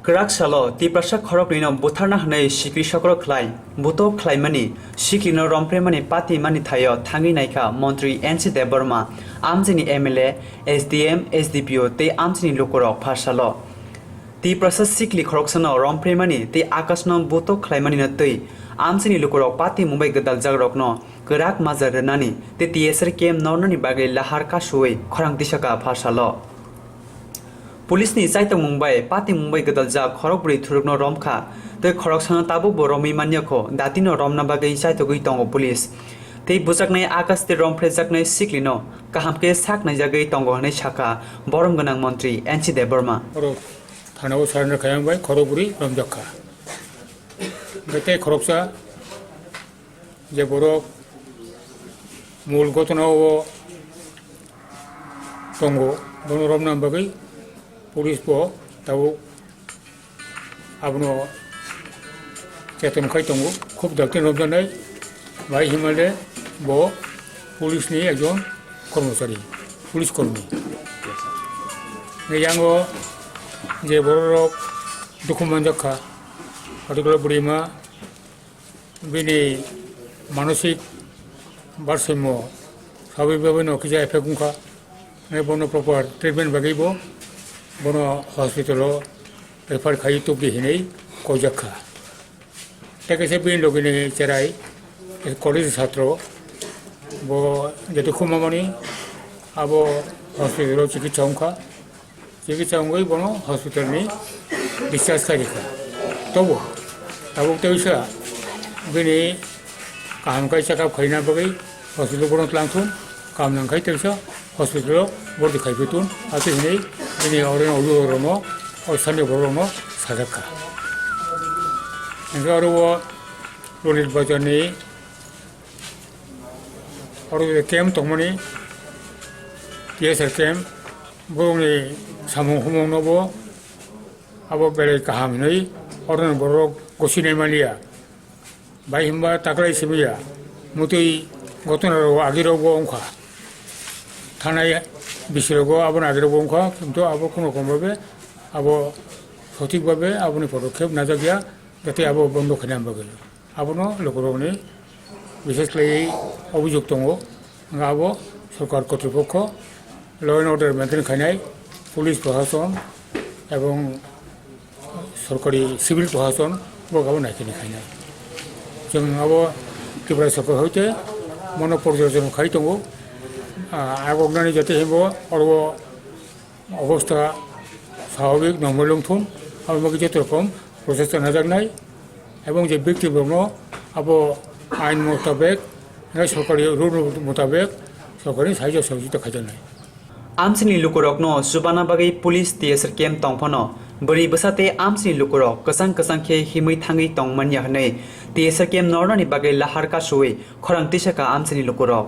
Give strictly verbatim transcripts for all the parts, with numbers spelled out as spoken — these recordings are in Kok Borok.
Kwrak salo Tiprasa khoroknwino butharna hwnwi sikri sokro khlai, buto khlaimani, siklino romphreimani patimani thaio thangwi naikha Montri N C Debbarma, amchini M L A, S D M, S D P O tei amchini lukurok pharsalo. Tiprasa sikli khoroksano romphreimani tei Akashno buto khlaimanino twi amchini lukurok patimung bai gwdaljakrokno kwrak majra rwnani tei T S R camp nornani bagwi lahar kasuwi khorang tisaka pharsalo. Police ni chaitokmung bai patimung bai gwdaljak khorokbrwi thurukno romkha tei khoroksano tabukbo romwi manyakho, datino romna bagwi chaitogwi tongo police. Tei bujaknai Akash tei romphrejaknai siklino kaham khe sak naijagwi tongo hwnwi sakha borom gwnang montri N C Debbarma. Oro thanao surrender khaiyang bai khorokbrwi romjak kha. Hwnkhe tei khoroksa je borok mul gotona o tongo, bono romna bagwi police bo tabuk abono cheton khai tongo, khub dakti romjaknai bai himale bo police ni ekjon kormochari, police kormi. Yango je borok rok dukhu manjak kha, particular bwrwi ma bini manosik barsaimo sabwi bagwino kisa effect wngkha. Bono proper treatment bagwi bo bono hospital o refer khai tubdi hinwi koijak kha. Tei kaisa bini logini cherai college satro bo jetu khumamani abo hospital o chikitsa wngkha. Chikitsa wngwi bono hospital ni discharge khai rikha. Tobo tabuk tei wngsa bini kaham khai check up khaina bagwi hospital bono twlang thun, kaham nang khai tei wngsa hospital o bordi khai phi tun. Ati hinwi bini oro ulu rokno, o sani borok rokno sajak kha. Hingke oro o Lolit Bazar ni oro camp tongmani T S R camp. Borokni samung humung no bo abo belai kaham hinwi oroni borok gosinai maliya. Bai himba taklai simiya, mutwi gotona rogo agirok bo wngkha. Thanai bisi rogo aboni agirok bo wngkha, kintu abo kuno kom babe abo sothik babe aboni podokkhep najak ya, jate abo bondo khaina bagwi. Abono lukurokni bishes khlaiwi obijok tongo, wngkha abo sorkar kotripokho, law and order maintain khainai, police prohason ebong sorkari civil prohason bo abo naikhe ni khainai. Chwng abo Tripura sorkar hoite mono porjorjon khai tongo, ah, agoknani joto himbo oro obostha swabhabik normal wngthun, abo bagwi joto rokom prochesta najaknai, ebong je victim rokno abo ain motabek, sorkari rule motabek sorkari sahajyo sohojogita khaijaknai. Amchini lukurokno chubana bagwi police T S R camp tongphano bwrwi bwsa tei amchini lukurok kwchang kwchang khe himwi thangwi tongmanya hwnwi T S R camp nornani bagwi lahar kasuwi khorang tisaka amchini lukurok.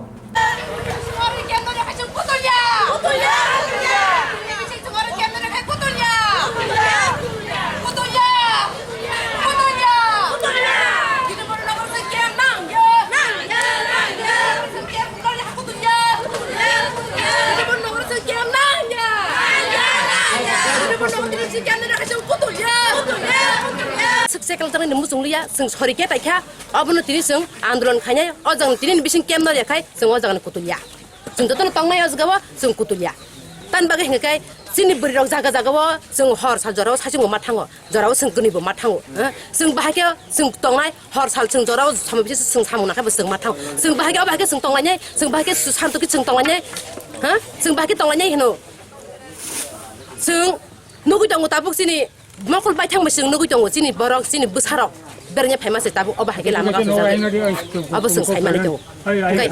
Swk se kaljaknai ni muchung liya, chwng sori khe paikha, abono tini chwng andolon khainai, o jagani tini bising camp no ya khai, chwng o jagani kutulya. Chwng jotono tongnai o jagao chwng kutulya. Tamni bagwi hwnkhe chini bwrwirok jaga jagao chwng hor sal jorao saichung bo ma thango, jorao chwng kwnwi bo ma thango. Chwng bahai khe chwng tongnai hor sal chwng jorao samung bisa chwng samung nangkhe bo chwng ma thango. Chwng bahai khe o bahai khe chwng tonglainai, chwng bahai khe santo khe chwng tonglainai. Chwng bahai khe tonglainai hino. Chwng nugwi tongo tabuk chini Mokol baithang bai chwng nugwi tongo, chini borok, chini bwsarok berengya phaima se tabuk o bahai khe lama rok swijak. Abo chwng saimani tongo. Hwnkhe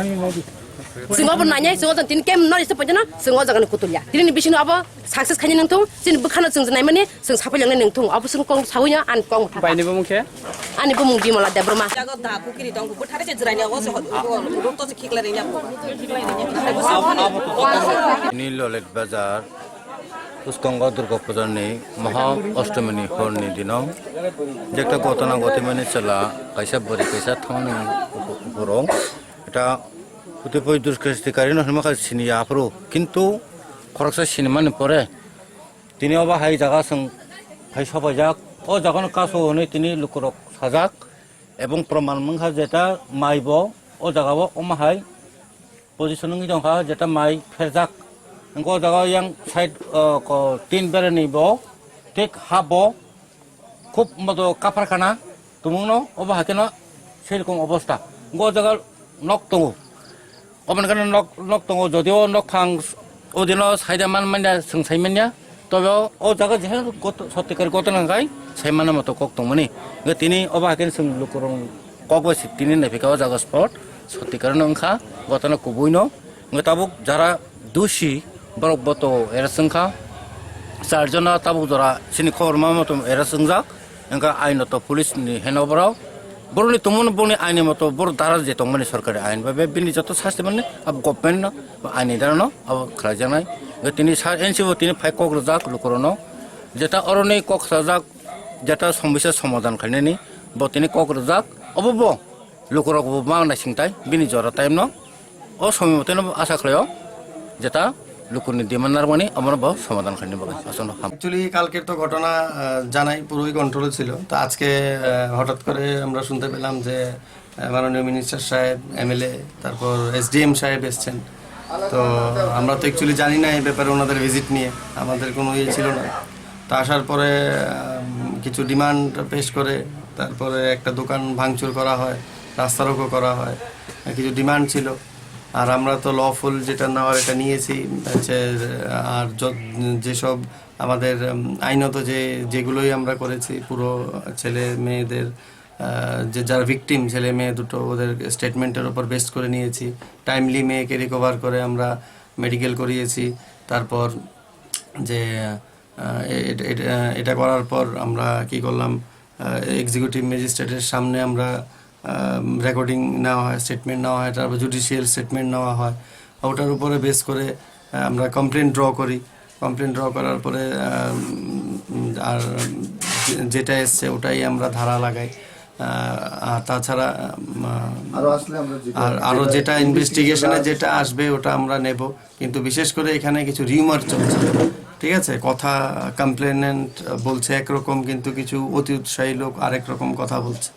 chwng obo nainai, chwng o jang tini camp no risa poito no, chwng o jaga ni kutulya. Tini ni bisingo abo success khainai nangthung, chini bwkhano chwng naimani, chwng sapai langnai nangthung. Abo chwng kong sawi no, ani kong tha. Baini bumung khe? Ani bumung Bimola Debbarma. Jaga da kukiri tongo, bwthari se jwraini abo se hot, hot, hot, to se khiklai renya. Ni Lolit Bazar. Bwskango Durga Puja ni Maha Ashtami ni hor ni dino jekta gotona gotwi mani chwla kaisa bwrwi kaisa thangmani borok eta kutipoi duskristi karino hinma kha siniya aphuru, kintu khoroksa sinimani pore tini obo hai jaga chwng Hai sobaijak, o jagano kasu hwnwi tini lukurok sajak, ebong proman wngkha jeta mai bo o jagao omo hai position wngwi tongkha, jeta mai pherjak. Wngkha o jaga yang side, o, ko, tin berani bo, thik ha bo, khub moto kaphar khana, tumungno obo hakeno sei rokom obostha. Wngkha o jaga nok tongo. Oboni gana nok, nok tongo, jodio nok phang odino saida man manya, chwng sai manya. Tobe o, o jaga je got-, sotikar gotona wngkhai sai manna moto kok tongmani. Wngkha tini obo hakhe chwng lukurok kok bai se tini naiphikha o jaga spot sotikar no wngkha gotona kubuino. Wngkha tabuk jara dusi borok boto era chwngkha. Charjona tabuk jora chini khobor ma moto era chwngjak. Wngkha ainoto police ni heno borok. Borokni tongmani boni aini moto borok dara je tongmani sorkari ain bai bini joto sasti mani abo government no, aini dara no abo khlaijaknai. Wngkha tini sa N C bo tini phai kok rwjak lukurokno. Jeta oroni kok sajak, jeta somosya somadhan khlainani bo tini kok rwjak. Obo bo lukurok bo ma naisingtai bini jora time no. O somoi moteno asa khlaio, jeta lukuni demand narmani, abono bo somadhan khaini bagwi. Aswkno ham. Actually কালকের তো ঘটনা, আহ, জানাই পুরোই কন্ট্রোলে ছিল। তো আজকে, আহ, হঠাৎ করে আমরা শুনতে পেলাম যে, আহ, মাননীয় মিনিস্টার সাহেব, এমএলএ, তারপর এসডিএম সাহেব এসছেন। তো আমরা তো অ্যাকচুয়ালি জানি না এই ব্যাপারে ওনাদের ভিজিট নিয়ে, আমাদের কোনো ইয়ে ছিল না। তো আসার পরে, আহ, কিছু ডিমান্ড পেশ করে তারপরে একটা দোকান ভাঙচুর করা হয়, রাস্তা রোকো করা হয়, কিছু ডিমান্ড ছিল। আর আমরা তো লফুল যেটা নেওয়ার এটা নিয়েছি, হচ্ছে, আর য-, যেসব আমাদের, উম, আইনত যে, যেগুলোই আমরা করেছি, পুরো ছেলে মেয়েদের, আহ, যে যারা ভিকটিম, ছেলে মেয়ে দুটো, ওদের স্টেটমেন্টের উপর বেস করে নিয়েছি। টাইমলি মেয়েকে রিকভার করে আমরা মেডিকেল করিয়েছি। তারপর যে, আহ, এ-, এ-, এ-, এটা করার পর আমরা কি করলাম, আহ, এক্সিকিউটিভ ম্যাজিস্ট্রেটের সামনে আমরা, আহ, রেকর্ডিং নেওয়া হয়, স্টেটমেন্ট নেওয়া হয়, তারপর জুডিশিয়াল স্টেটমেন্ট নেওয়া হয়। ওটার উপরে বেস করে, আহ, আমরা কমপ্লেন ড্র করি। কমপ্লেন ড্র করার পরে, আহ, উম, আর যে-, যেটা এসছে ওটাই আমরা ধারা লাগাই। আহ, আর তাছাড়া, উম, আরো আসলে আমরা যেটা আর আরো যেটা যেটা ইনভেস্টিগেশনে ইনভেস্টিগেশন যেটা আসবে ওটা আমরা নেব। কিন্তু বিশেষ করে এখানে কিছু রিউমার চলছে, ঠিক আছে? কথা কমপ্লেনেন্ট বলছে একরকম, কিন্তু কিছু অতি উৎসাহী লোক আরেক রকম কথা বলছে।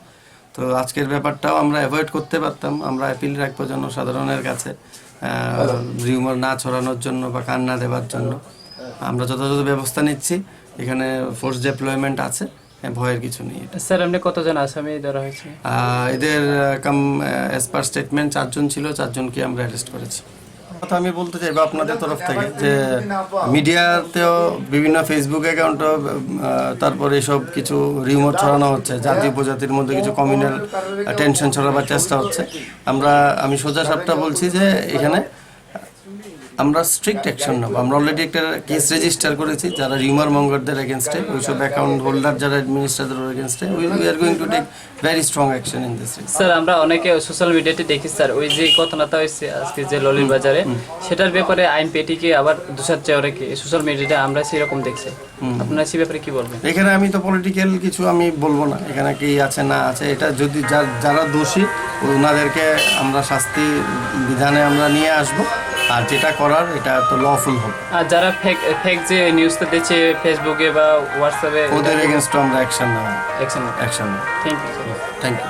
তো আজকের ব্যাপারটাও আমরা অ্যাভয়েড করতে পারতাম। আমরা অ্যাপিল রাখবো জনসাধারণের কাছে, আহ, রিউমার না ছড়ানোর জন্য বা কান না দেবার জন্য। আমরা যথাযথ ব্যবস্থা নিচ্ছি। এখানে ফোর্স ডিপ্লয়মেন্ট আছে, হ্যাঁ, ভয়ের কিছু নেই এটা। স্যার, এমনি কতজন আসামি ধরা হয়েছে? আহ, এদের, আহ, কাম, আহ, অ্যাজ পার স্টেটমেন্ট চারজন ছিল, চারজনকে আমরা অ্যারেস্ট করেছি। কথা আমি বলতে চাইবো আপনাদের তরফ থেকে যে মিডিয়াতেও বিভিন্ন ফেসবুক অ্যাকাউন্টও, আহ, তারপরে এসব কিছু রিউমার ছড়ানো হচ্ছে, জাতি উপজাতির মধ্যে কিছু কমিউনাল টেনশন ছড়াবার চেষ্টা হচ্ছে। আমরা, আমি সোজা সাপটা বলছি যে এখানে আমরা স্ট্রিক্ট অ্যাকশন নেব। আমরা অলরেডি একটা কেস রেজিস্টার করেছি যারা রিউমার মঙ্গারদের এগেনস্টে, ওইসব অ্যাকাউন্ট হোল্ডার যারা অ্যাডমিনিস্ট্রেটর এগেনস্টে, we, we are going to take very strong action in this regard. Sir, আমরা অনেকে সোশ্যাল মিডিয়াতে দেখি স্যার, ওই যে ঘটনাটা হয়েছে আজকে যে ললির হুম, বাজারে, হুম। সেটার ব্যাপারে আইন পেটিকে আবার দুষাচ্ছে অনেকে সোশ্যাল মিডিয়াতে, আমরা সেরকম দেখছি। হুম। আপনারা সে ব্যাপারে কি বলবেন? এখানে আমি তো পলিটিক্যাল কিছু আমি বলবো না, এখানে কি আছে না আছে, এটা যদি যা-, যারা দোষী ওনাদেরকে আমরা শাস্তি বিধানে আমরা নিয়ে আসব, আর যেটা করার এটা তো লফুল হবে। আর যারা ফেক, ফেক যে নিউজটা দিচ্ছে ফেসবুকে বা হোয়াটসঅ্যাপে, ওদের এগেনস্টও আমরা অ্যাকশন নেব। অ্যাকশন নেব। অ্যাকশন নেব। Thank you sir. Thank you.